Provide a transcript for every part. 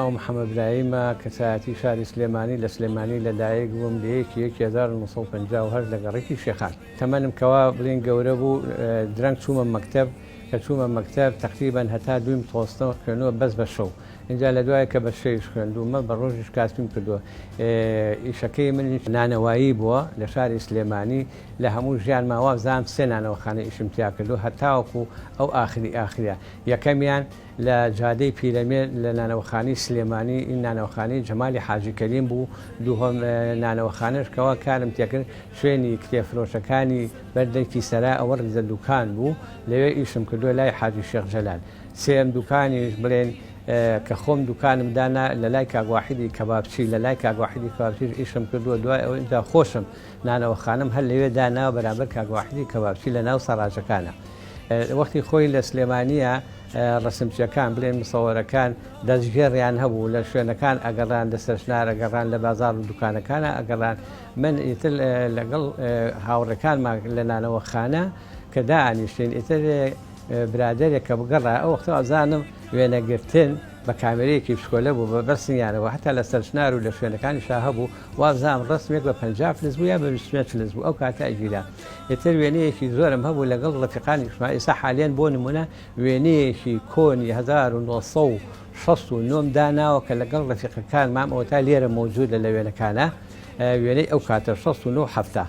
ناوم محەمەد برایمە، کەسایەتی شاری سلێمانی، لە سلێمانی لەدایک بووم لە یەکی یەکی 1958 لە گەڕەکی شێخان. تەمەنم کەوا بڵێین گەورە بوو درەنگ چوومە مەکتەب، کە چوومە مەکتەب تەقریبەن هەتا دووی متەوەستە خوێندووە بەس بە شەو، ئینجا لە دوای کە بە شەویش خوێندوومە بە ڕۆژیش کاسبیم کردووە. ئیشەکەی من نانەوایی بووە لە شاری سلێمانی، لە هەموو ژیانما وابزانم سێ نانەوەخانە ئیشم تیا کردووە هەتاوەکو ئەو ئاخری ئاخریە. یەکەمیان لە جادەی پیرەمێرد لە نانەوەخانەی سلێمانی، نانەوەخانەی جەمالی حاجی کەریم بوو، دووهەم نانەوەخانەش کەوا کارم تێکرد شوێنی کتێبفرۆشەکانی بەر دەرکی سەرا ئەوە ڕیزە دوکان بوو لەوێ ئیشم کردووە لای حاجی شێخ جەلال. سێیەم دوکانیش بڵێن کە خۆم دوکانم دانا لە لای کاک واحیدی کەبابچی، لە لای کاک واحیدی کەبابچیش ئیشم کردووە، دوای ئەوە ئینجا خۆشم نانەوەخانەم هەر لەوێ داناوە بەرامبەر کاک واحیدی کەبابچی لە ناو سەڕاجەکانە. وەختی خۆی لە سلێمانییە ڕەسمچیەکان بڵێن مسەوەرەکان دەستگێڕیان هەبوو لە شوێنەکان ئەگەڕان لە سەرشنار ئەگەڕان لە بازاڕ و دوکانەکانە ئەگەڕان من ئیتر لەگەڵ هاوڕێکانمان لە نانەوەخانە کە دائەنیشتین ئیتر برادەرێک کە بگەڕا ئەو وەختە ئەزانم وێنەگرتن بە کامێرەیەکی بچکۆلە بوو بە بەرسنیانەوە هەتا لە سەرچنار و لە شوێنەکانیشا هەبوو وابزانم ڕەسمێک بە 50 فلس بوو یا بە 25 فلس بوو ئەو کاتە ئەگیرا ئیتر وێنەیەکی زۆرم هەبوو لەگەڵ ڕەفیقانیشما ئێستا حالیەن بۆ نمونە وێنەیەکی کۆنی 1969 م داناوە کە لەگەڵ ڕەفیقەکانمام ئەوەتا لێرە مەوجودە لە وێنەکانە وێنەی ئەو کاتە 69 70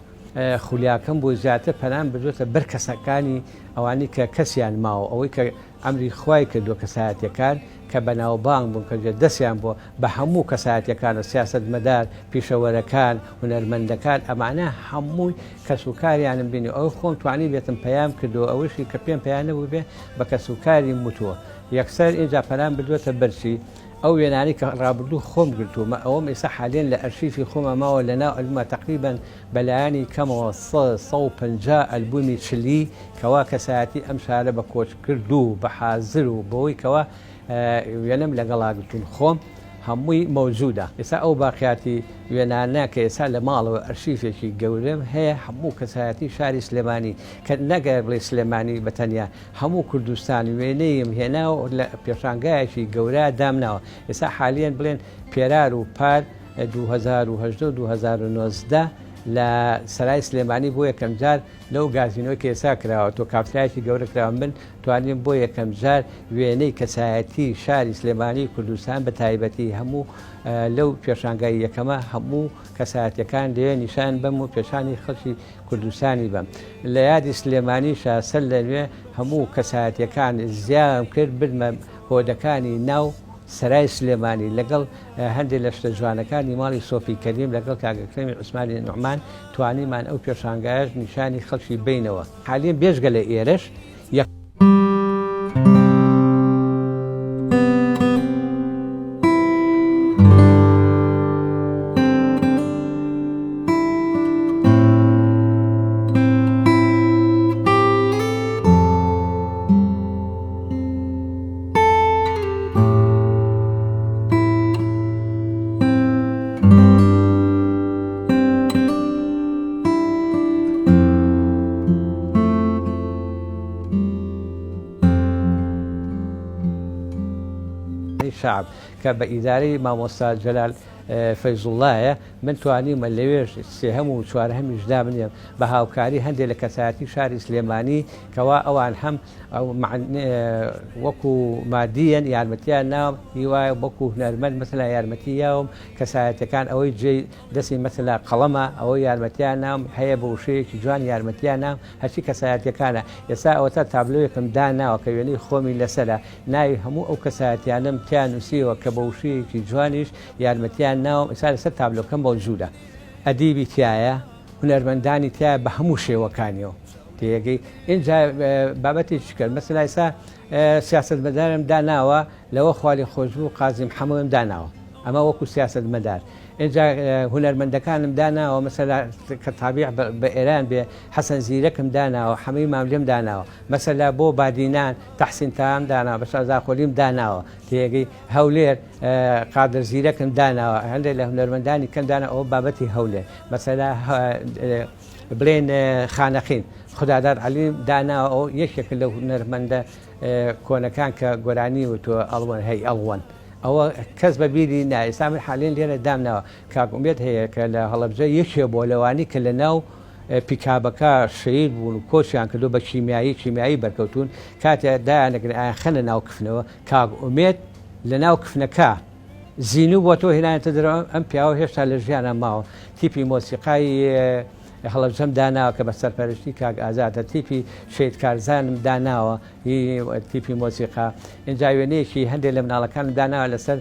خولیاکەم بۆ زیاتر پەنام بردووەتە بەر کەسەکانی ئەوانەی کە کەسیان ماوە ئەوەی کە ئەمری خوای کردووە کەسایەتیەکان کە بەناوبانگ بوون کە جێ دەستیان بووە بە هەموو کەسایەتیەکانە سیاسەتمەدار پیشەوەرەکان هونەرمەندەکان ئەمانە هەمووی کەس و کاریانم بینی ئەوەی خۆم توانیبێتم پەیام کردووە ئەوەشی کە پێم پەیا نەبووبێ بە کەس و کاریم وتووە یەکسەر ئینجا پەنام بردووەتە بەرچی ئەو وێنانەی کە ڕابردوو خۆم گرتوومە ئەوەم ئێستا حالیەن لە ئەرشیفی خۆما ماوە لە ناو ئەلبوما تەقریبەن بەلایەنی کەمەوە 150 ئەلبومی چلی کەوا کەسایەتی ئەم شارە بە کۆچکردوو بە حازر و بەوەی کەوا وێنەم لەگەڵا گرتوون خۆم هەمووی مەوجودە ئێستا ئەو باقیاتی وێنانە کە ئێستا لە ماڵەوە ئەرشیفێکی گەورەم هەیە هەموو کەسایەتی شاری سلێمانی کە نەگەر بڵێ سلێمانی بە تەنیا هەموو کوردستان وێنەیم هێناوە لە پێشانگایەکی گەورە دامناوە ئێستا حالیەن بڵێن پێرار و پار 2018 و 2019 لە سەرای سلێمانی بۆ یەکەمجار لەو گازینۆی کە ئێستا کراوە تۆ کافتریایەکی گەورە کراوە من توانیم بۆ یەکەم جار وێنەی کەسایەتی شاری سلێمانی کوردستان بە تایبەتی هەموو لەو پێشانگای یەکەمە هەموو کەسایەتەکان لێ نیشان بەم و پێشانی خەڵکی کوردستانی بەم لە یادی سلێمانی شا سەر لە نوێ هەموو کەسایەتەکان زیام کرد بردمە هۆدەکانی ناو سەرای سلێمانی لەگەڵ هەندێک لە شتە جوانەکانی ماڵی سۆفی کەریم لەگەڵ کاک ئەکرەمی عوسمانی نوعمان توانیمان ئەو پێشانگایەش نیشانی خەڵکی بەینەوە. حالیەن بێجگە لە ئێرەش یەک. شەعب کە بە ئیدارەی مامۆستا جەلال فەیزوڵڵایە، من توانیومە لەوێش سێهەم و چوارهەمیش دابنێم بە هاوکاری هەندێ لە کەسایەتی شاری سلێمانی کەوا ئەوان هەم وەکو مادیەن یارمەتیان ناوم هیوایە وەکو هونەرمەند مەسەلا یارمەتی یاوم کەسایەتەکان ئەوەی جێی دەستی مەسەلا قەڵەمە ئەوە یارمەتیان ناوم هەیە بە وشەیەکی جوان یارمەتیان نام هەرچی کەسایەتیەکانە ئێستا ئەوەتا تابلۆیەکم داناوە کە وێنەی خۆمی لەسەرە ناوی هەموو ئەو کەسایەتیانەم تیا نووسیوە کە بە وشەیەکی جوانیش یارمەتیان ناوم ئێستا لەسەر تابلۆکەم مەوجودە ئەدیبی تیایە هونەرمەندانی تیایە بە هەموو شێوەکانیەوە تێگەی ئینجا بابەتێکی کرد مەسەلا ئێستا سیاسەتمەدارم داناوە لەوە خوالی خۆشبوو قازی محەمەدم داناوە ئەمە وەکو سیاسەتمەدار ئینجا هونەرمەندەکانم داناوە مەسەلا کە تابیع بە ئێران بێ حەسەن زیرەکم داناوە حەمەی ماملێم داناوە مەسەلا بۆ بادینان تەحسین تام داناوە بەشار زاخۆلیم داناوە تێگەی هەولێر قادر زیرەکم داناوە هەندێک لە هونەرمەندانی کەم دانا ئەوە بابەتی هەولێر مەسەلا بڵێن خانەقین خوداداد عەلی داناوە ئەو یەکێکە لە هونەرمەندە کۆنەکان کە گۆرانی وتووە ئەڵوەن هەی ئەڵوەن. ئەوە کەس بە بیری نا ئێستا من حالێن لێرە دامناوە کاک ئومێد هەیە کە لە هەڵەبجە یەکێ بۆ لەوانی کە لە ناو پیکابەکە شەهید بوون و کۆچیان کردو بە کیمیایی کیمیایی بەرکەوتوون کاتێ دایانەگرن ئایان خەنە ناو کفنەوە کاک ئومێد لە ناو کفنەکە زینوو بۆتەوە هێنانێتە دەرەوە ئەم پیاوە هێشتا لە ژیانا ماوە تیپی مۆسیقای هەڵەبجەم داناوە کە بە سەرپەرشتی کاک ئازادە تیپی شەهید کارزانم داناوە هی تیپی مۆسیقا ئینجا وێنەیەکی هەندێک لە مناڵەکانم داناوە لەسەر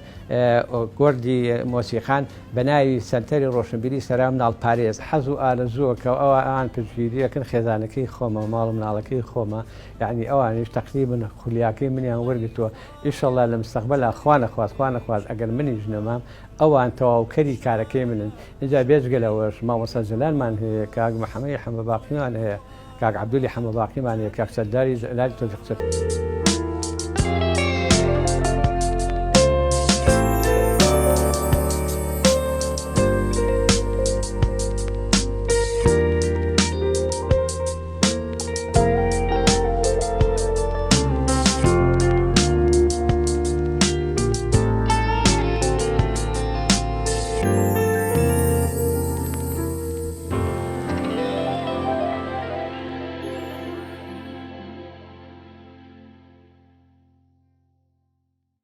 گۆردی مۆسیقان بە ناوی سەنتەری ڕۆشنبیری سەرا مناڵ پارێز حەز و ئارەزووە کە ئەوان پشتگیریەکەن خێزانەکەی خۆمە ماڵ و مناڵەکەی خۆمە یعنی ئەوانیش تەقریبن خولیاکەی منیان وەرگتووە ئیشەڵا لە مستەقبەلا خوا نەخواست خوا نەخواست ئەگەر منیش نەمام ئەوان تەواوکەری کارەکەی منن ئینجا بێجگە لەوەش مامۆستا جەلالمان هەیە کاک محەمەدی حەمەباقیمان هەیە کاک عەبدولی حەمەباقیمان هەیە کاک سەرداری جەلالی تۆفیق.